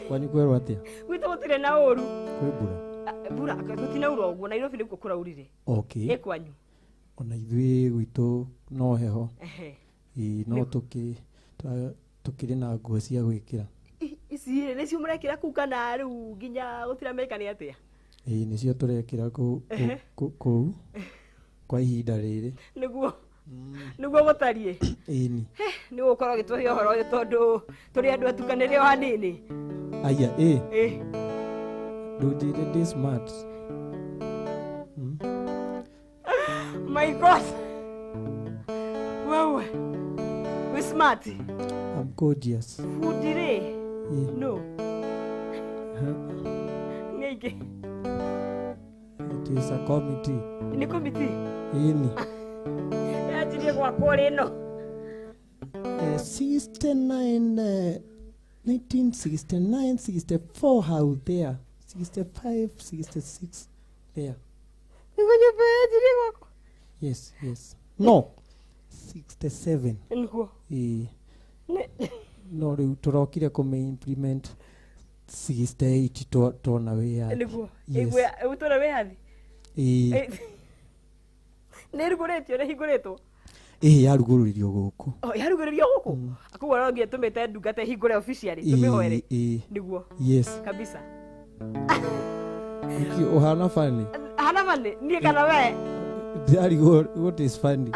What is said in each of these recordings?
Kwanyu kwerwo atĩa? Gwitũ gũtirĩ na ũru. Kwĩ mbura? Ah, mbura gũtinaura ũguo, Nairobi nĩkuo kũraurire. Okay. Ĩ kwanyu? Ona ithuĩ gwitũ no heho. Ehe. Ĩĩ, no tũkĩrĩ na nguo cia gwĩkĩra. Ici rĩ nĩcio mũrekĩra kũu kana rĩu nginya gũtirameka nĩ atĩa? Ĩĩ, nĩcio tũrekĩra kũu kwa ihinda rĩrĩ. Nĩguo nĩguo gũtariĩ. Ĩni. Nĩ ũgũkorwo ũgĩtũhe ũhoro ũyũ tondũ tũrĩ andũ atukanĩre o hanini. Aya, ĩ. Ĩ. Ndũnjĩre ndĩ smart. My God. Wewe. We smart. I'm gorgeous. Fundi rĩ. Ĩ. No. Nĩ aingĩ. It is a committee. Nĩ committee. Ĩni. Yanjirie gwakwo rĩno. 69, 1969, 64, how there, 65, 66, there. Nĩguo nyũmba yanjirie gwakwo. Yes, yes. No, 67. Nĩguo. Ĩĩ. Nĩ- No rĩu tũrokire kũmĩ implement 68 twona wĩyathi. Nĩguo. Yes. Ĩguo ũtũra wĩyathi. Ĩĩ. Nĩ ĩrugũrĩtio, nĩ ĩhingũrĩtwo. Ĩĩ, yarugũrĩrio gũkũ. Oh, yarugũrĩrio gũkũ? Koguo no nginya tũmĩte ndungata ĩhingũre officially, tũmĩhoere. Ĩĩ. Nĩguo. Yes. Kabisa. Nĩkĩ ũhana funny? Hana funny? Niĩ kana we? Ndĩrarigwo what is funny.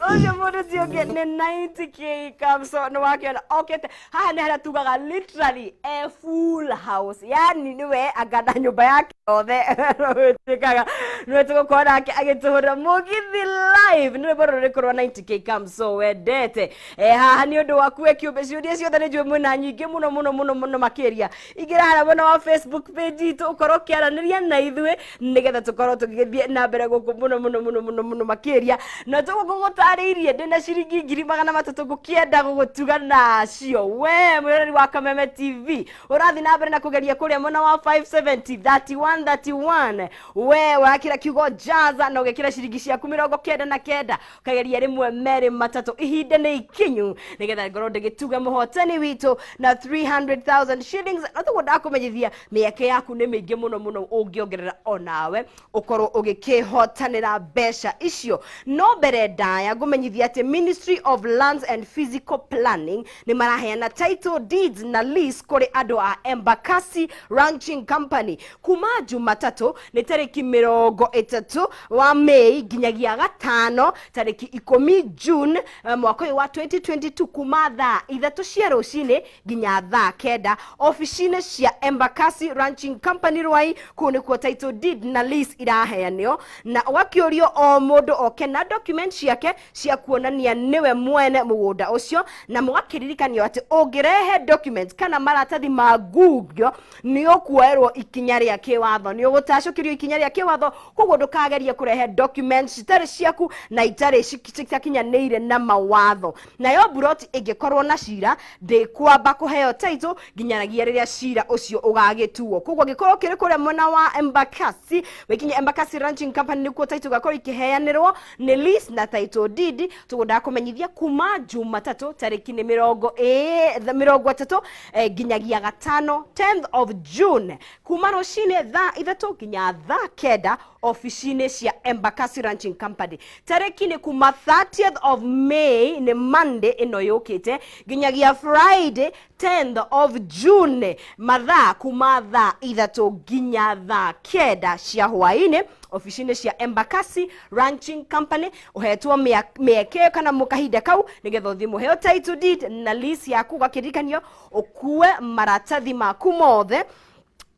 Ũcio mũndũ ti ũngĩ nĩ 90K Kamso, nĩ wakĩona okĩte haha nĩ harĩa tugaga literally a full house, yani nĩwe anga na nyũmba yake yothe ĩtuĩkaga nĩwe tũgũkorwo nake agĩtũhũrĩra mũgithi live. Nĩ rwĩmbo rũrĩkũ rwa 90K Kamso wendete? Haha nĩ ũndũ waku we kĩũmbe, ciũria ciothe nĩ njũĩ mwĩna nyingĩ mũno mũno mũno mũno makĩria. Ingĩra harĩa mwena wa Facebook page itũ ũkorwo ũkĩaranĩria na ithuĩ nĩgetha tũkorwo tũgĩthiĩ na mbere gũkũ mũno mũno mũno mũno mũno makĩria. Na tũgũkũ gũtarĩirie ndĩna ciringi 300,000 ngũkĩenda gũgũtuga nacio we mwĩroreri wa Kameme TV ũrathiĩ na mbere na kũgeria kũrĩa mwena wa 570 31 31. We wakĩra kiugo jaza na ũgekĩra ciringi ciaku 99, ũkageria rĩmwe merĩ matatũ. Ihinda nĩ ikinyu nĩgetha ngorwo ndĩgĩtuga mũhotani witũ na 300,000 shillings. Na tũguo ndakũmenyithia mĩeke yaku nĩ mĩingĩ mũno mũno ũngĩongerera onawe ũkorwo ũgĩkĩhotanĩra mbeca icio. No mbere ndaya ngũmenyithia atĩ Ministry of Lands and Physical Planning nĩ maraheana title deeds na lease kũrĩ andũ a Embakasi Ranching Company kuma Jumatatũ nĩ tarĩki 30 wa Mei nginyagia gatano tarĩki 10 June, mwaka ũyũ wa 2022, kuma thaa 3 cia rũcinĩ nginya thaa 9 ofici-inĩ cia Embakasi Ranching Company Ruai. Kũu nĩkuo title deed na lease iraheanio, na ũgakĩũrio o mũndũ oke na document ciake cia kuonania nĩwe mwene mũgũnda ũcio, na mũgakĩririkanio atĩ ũngĩrehe document kana maratathi ma ngungio nĩ ũkuoerwo ikinya rĩa kĩwatho, nĩ ũgũtacũkĩrio ikinya rĩa kĩwatho. Koguo ndũkagerie kũrehe documents citarĩ ciaku na itarĩ citakinyanĩire na mawatho. Nayo mburoti ĩngĩkorwo na cira ndĩkwamba kũheo title nginyanagia rĩrĩa cira ũcio ũgagĩtuo. Koguo angĩkorwo ũkĩrĩ kũrĩa mwena wa Embakasi, wĩkinye Embakasi Ranching Company, nĩkuo title igakorwo ikĩheanĩrwo nĩ lease na title deed. Tũgũndaga kũmenyithia kuma Jumatatũ tarĩki nĩ 30, nginyagia gatano 10th of June, kuma rũcinĩ thaa 3 nginya thaa 9 ofici-inĩ cia Embakasi Ranching Company. Tarĩki nĩ kuma 30th of May, nĩ Monday ĩno yũkĩte, nginyagia Friday 10th of June, mathaa kuma thaa 3 nginya thaa 9 cia hwaĩ-inĩ ofici-inĩ cia Embakasi Ranching Company. Ũhetwo mĩeke kana kahinda kau nĩgetha ũthiĩ mũheo title deed na lease yaku. Ũgakĩririkanio ũkue maratathi maku mothe,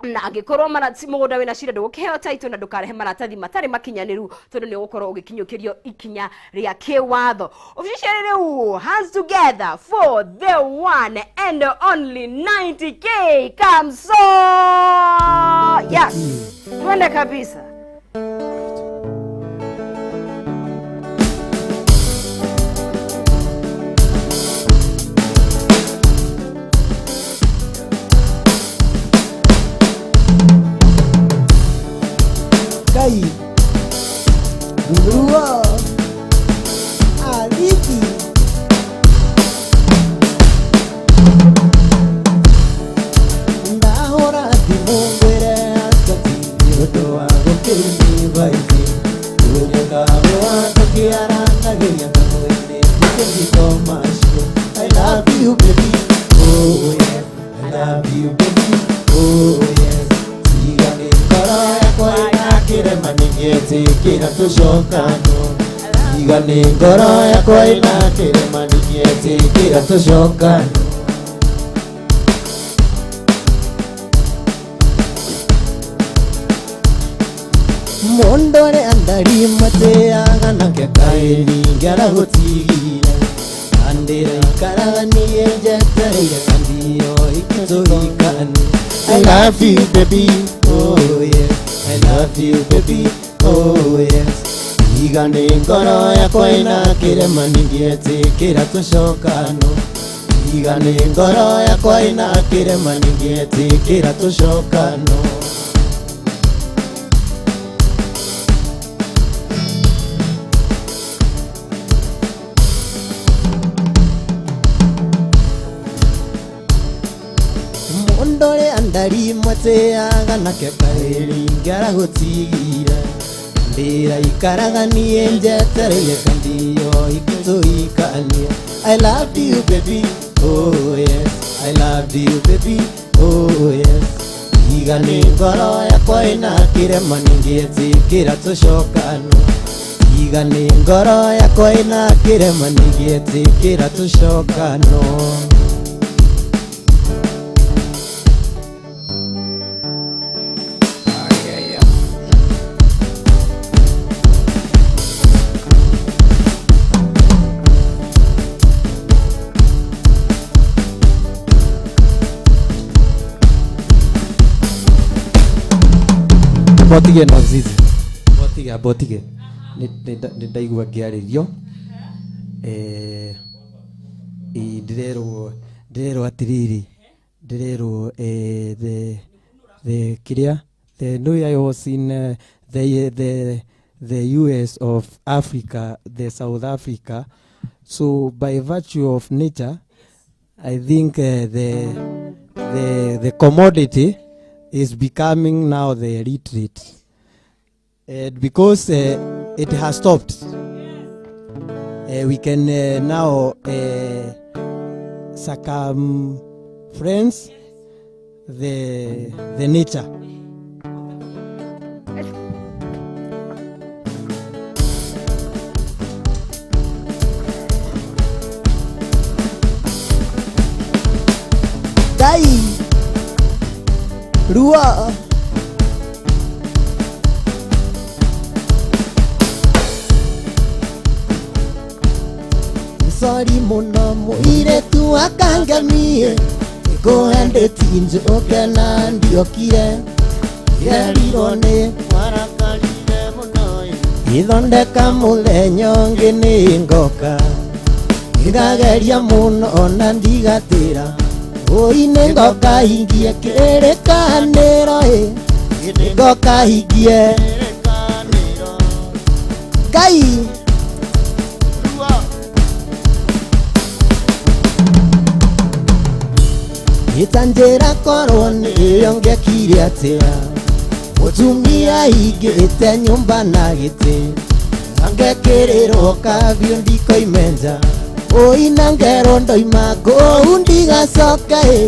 na angĩkorwo mũgũnda wĩna cira ndũgũkĩheo title, na ndũkarehe maratathi matarĩ makinyanĩru tondũ nĩ ũgũkorwo ũgĩkinyũkĩrio ikinya rĩa kĩwatho. Officially rĩu, hands together for the one and only 90K Kamso. Yes, twende kabisa. Ngai Ruo Alibi. you baby, oh yes, I love you baby, oh yes. Tiga nĩ ngoro yakwa ĩna kĩrema ningĩtĩkĩra tũcokano. Tiga nĩ ngoro yakwa ĩna kĩrema ningĩtĩkĩra tũcokano. Mũndũ ũrĩa ndari mateaga nake kaĩ ningĩara gũtigire andĩraikaraga niĩ njetereire kandio ikĩtũhikani. I love you baby, oh yes, I love you baby, oh yes. Tiga nĩ ngoro yakwa ĩna kĩrema ningĩetĩkĩra tũcokano. Tiga nĩ ngoro yakwa ĩna kĩrema ningĩetĩkĩra tũcokano. Mũndũ ũrĩa ndari mateaga nake kaĩ ningĩara gũtigire ndĩraikaraga niĩ njetereire kandio ikĩtũhikania. I love you baby, oh yes, I love you baby, oh yes. Tiga nĩ ngoro yakwa ĩna kĩrema ningĩetĩkĩra tũcokano. Tiga nĩ ngoro yakwa ĩna kĩrema ningĩetĩkĩra tũcokano. Botige no zizi. Botige botige. Nĩ ndaigua ngĩarĩrio. Ndĩrerwo atĩrĩrĩ, ndĩrerwo the kĩrĩa the no I was in the US of Africa, the South Africa. So by virtue of nature, I think the commodity is becoming now the retreat. And because it has stopped, we can now circumference the nature. Dai Rua Sorry mũno mũirĩtu akangamie nĩkũhendĩti njũke na ndiokire yerirwo nĩ warakarire mũno ithondeka mũthenya ũngĩ nĩ ngoka ngageria mũno ona ndigatĩra ũi nĩ ngoka hingie kĩrĩkanĩro ĩ nĩ ngoka hingie kĩrĩkanĩro Ngai Rua ĩtanjĩra korwo nĩyo ngĩekire atĩa mũtumia aingĩte nyũmba na gĩtĩ angekĩrĩrwo kabiũ ndikoime nja ũi na ngerwo ndoima kũu ndigacoke ĩ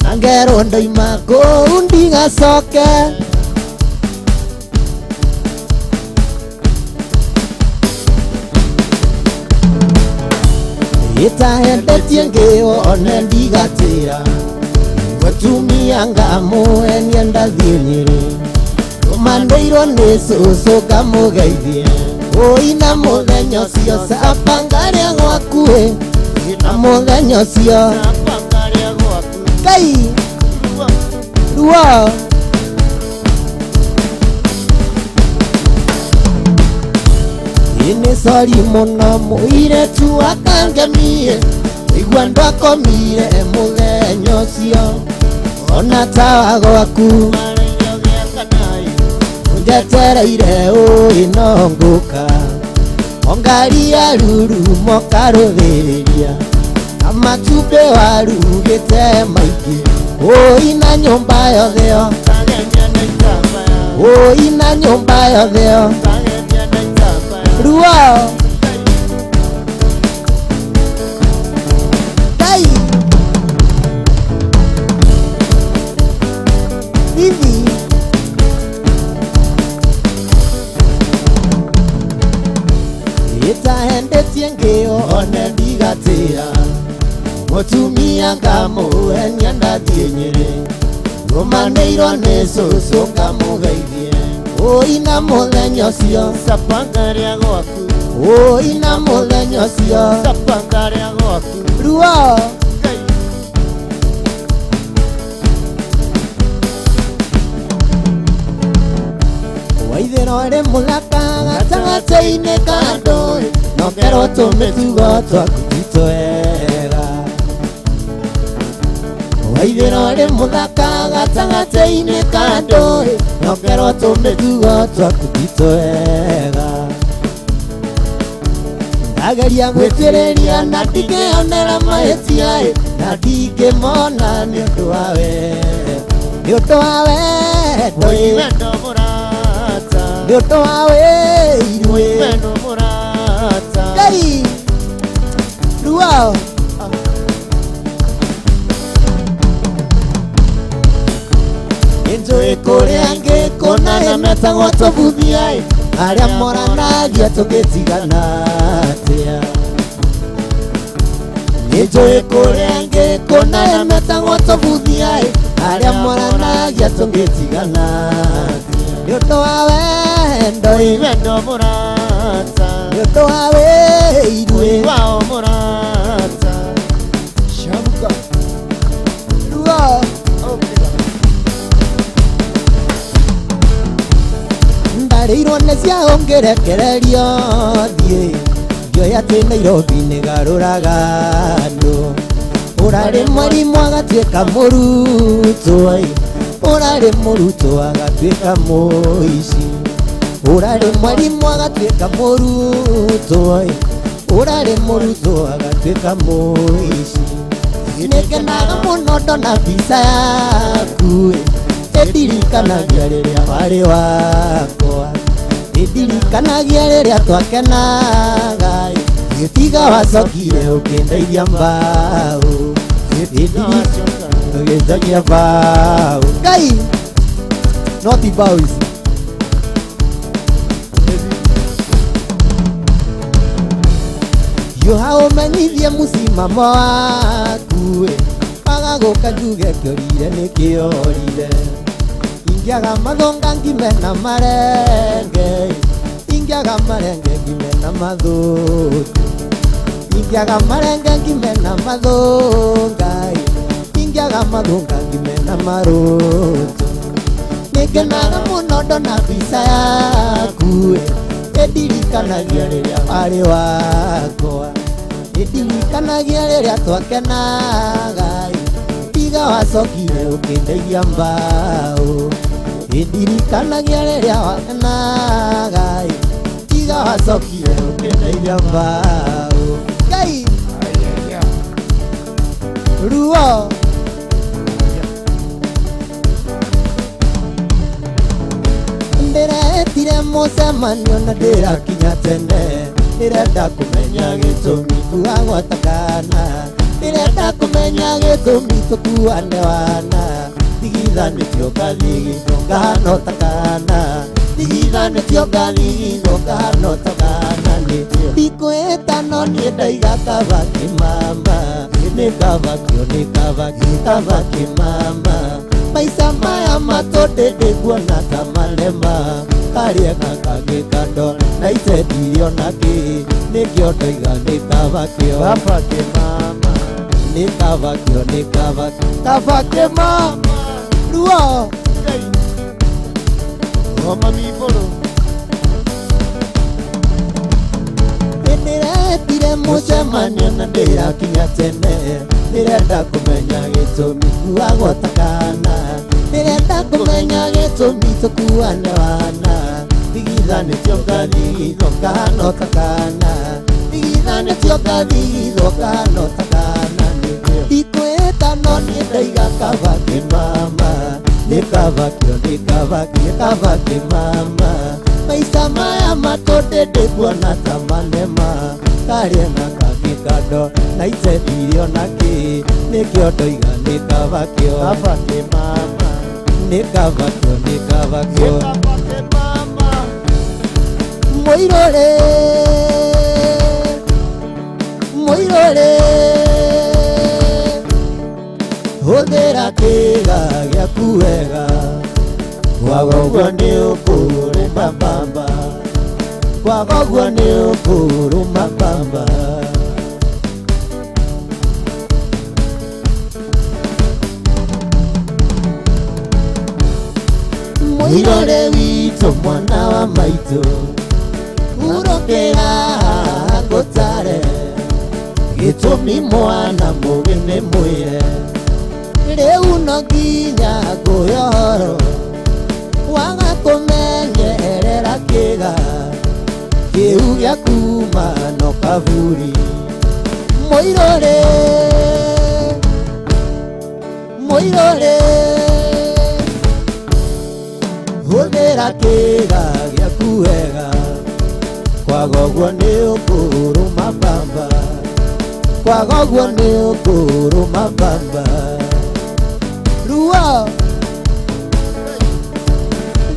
na ngerwo ndoima kũu ndigacoke. Ĩtahendetie ngĩwone ndigatĩra mũtumia ngamũhenia ndathiĩ Nyĩrĩ ndũmanĩirwo nĩ cũcũ ngamũgeithie ũi na mũthenya ũcio caba ngarĩa gwaku ĩ na mũthenya ũcio caba ngarĩa gwaku Ngai Rua Rua Nĩ sori mũno mũirĩtu akangemie igua ndwakomire mũthenya ũcio ona tawa gwaku marĩo gĩakana njetereire ũĩ no ngũka ongari ya rurumo karũthĩrĩria na matumbĩ warugĩte maingĩ ũi na nyũmba yotheo kagemia na itambaya ũi na nyũmba yotheo kagemia na itambaya Rua Ngai ngatĩra mũtumia ngamũhenia ndathiĩ Nyĩrĩ rũmanĩirwo nĩ cũcũ ngamũgeithie ũi na mũthenya ũcio Sapangaria gwaku ũi na mũthenya ũcio Sapangaria gwaku ruo Ngai Waithĩra ũrĩ mũthaka gatagatĩ-inĩ ka andũ no kerwo tũmĩtugo twaku ti twega Waithĩra ũrĩ mũthaka gatagatĩ-inĩ ka andũ no kerwo tũmĩtugo twaku ti twega Ndageria gwĩtĩrĩria na ndingĩonera mahĩtia na ndingĩmona nĩ ũndũ wa we nĩ ũndũ wa wendo Oi wendo mũrata nĩ ũndũ wa wĩiru Oi wendo mũrata Ngai ruo Nĩnjũĩ kũrĩa ngĩkũna nĩmetagwo tũbuthia arĩa moranagia tũngĩtigana atĩa Nĩnjũĩ kũrĩa ngĩkũna nĩmetagwo tũbuthia arĩa moranagia tũngĩtigana atĩa nĩ ũndũ wa wendo Oi wendo mũrata nĩ ũndũ wa wĩiru Oi wao mũrata Shabuka ruo Ndarĩirwo nĩ cia ũngĩrekererio thiĩ ngĩoya atĩ Nairobi nĩgarũraga andũ ũrarĩ mwarimũ agatuĩka mũrutwo ũrarĩ mũrutwo agatuĩka mũici ũrarĩ mwarimũ agatuĩka mũrutwo ũrarĩ mũrutwo agatuĩka mũici nĩngenaga mũno ndona mbica yaku ĩndirikanagia rĩrĩa warĩ wakwa ĩndirikanagia rĩrĩa twakenaga tiga wacokire ũkĩndeithia mbaũ ũgĩndeithia mbaũ Ngai no ti mbaũ ici hiũha ũmenyithie mũcimamo waku waga gũka njuge kĩorire nĩ kĩorire ingĩaga mathonga ngime na marenge ingĩaga marenge ngime na mathũngũ ingĩaga marenge ngime na mathũnga ingĩaga mathũnga ngime na marũtũ nĩngenaga mũno ndona mbica yaku ĩndirikanagia rĩrĩa warĩ wakwa ĩndirikanagia rĩrĩa twakenaga tiga wacokire ũkĩndeithia mbaũ ĩndirikanagia rĩrĩa wakenaga tiga wacokire ũkĩndeithia mbaũ Ngai ruo Ndĩretire mũcemanio na ndĩrakinya tene ndĩrenda kũmenya gĩtũmi tuagwata kana ndĩrenda kũmenya gĩtũmi tũkuane wana tigithanĩtio ngathigithwo ngahana ta kana tigithanĩtio ngathigithwo ngahana ta kana nĩ ndikwĩta no niĩ ndaiga kaba kĩmama nĩ kaba kĩo nĩ kaba kĩ kaba kĩmama maica maya matũndĩ ndĩkuona ta marema karĩa gakangĩ kandora na itendirio na kĩ nĩkĩo ndoiga nĩ kaba kĩo Baba kĩmama nĩ kaba kĩo nĩ kaba kaba kĩmama ruo Ngai O mami mbũrũ Nĩndĩretire mũcemanio na ndĩrakinya tene ndĩrenda kũmenya gĩtũmi kuagwo ta kana ndĩrenda kũmenya gĩtũmi tũkuane wana tigithanĩtio ngathigithwo ngahana ta kana tigithanĩtio ngathigithwo ngahana ta kana ndikwĩta no niĩ ndaiga kaba kĩmama nĩ kaba kĩo nĩ kaba kĩ kaba kĩmama maica maya matũndĩ ndĩkuona ta manema karĩa na kangĩ kando na itendirio na kĩ nĩkĩo ndoiga nĩ kaba kĩo Baba kĩmama nĩ kaba kĩo nĩ kaba kĩo Baba kĩmama mũirũrĩ Mũirũrĩ hũthĩra kĩga gĩaku wega kwaga ũguo nĩ ũkũrũma mbamba kwaga ũguo nĩ ũkũrũma mbamba. Mũirũrĩ witũ mwana wa maitũ hurũkĩra ngũtare gĩtũmi mwana mũgĩ nĩ mwĩre rĩu no nginya ngũhe ũhoro waga kũmenyerera kĩga kĩu gĩa kuma no kaburi. Mũirũrĩ mũirũrĩ hũthĩra kĩga gĩaku wega kwaga ũguo nĩ ũkũrũma mbamba kwaga ũguo nĩ ũkũrũma mbamba. Ruo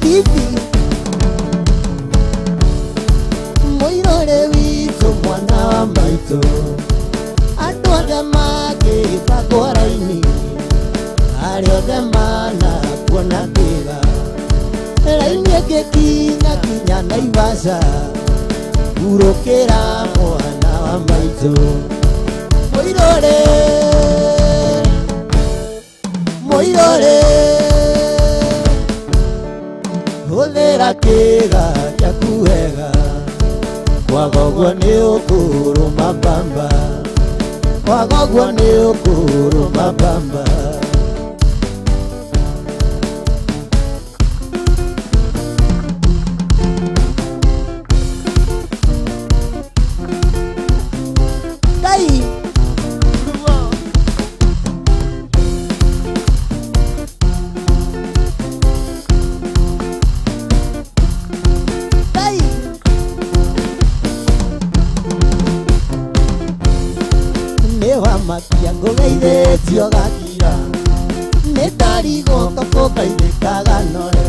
bibi mũirũrĩ witũ mwana wa maitũ andũ othe makĩbangwo raini arĩa othe manakuona kĩga raini ĩngĩkinya kinya Naivasha hurũkĩra mwana wa maitũ. Mũirũrĩ mũirũrĩ hũthĩra kĩga gĩaku wega kwaga ũguo nĩ ũkũrũma mbamba kwaga ũguo nĩ ũkũrũma mbamba. Ngai Ngai nĩ wamakia ngũgeithĩtio gakira nĩ ndarigwo tũkũgeithĩkaga nore.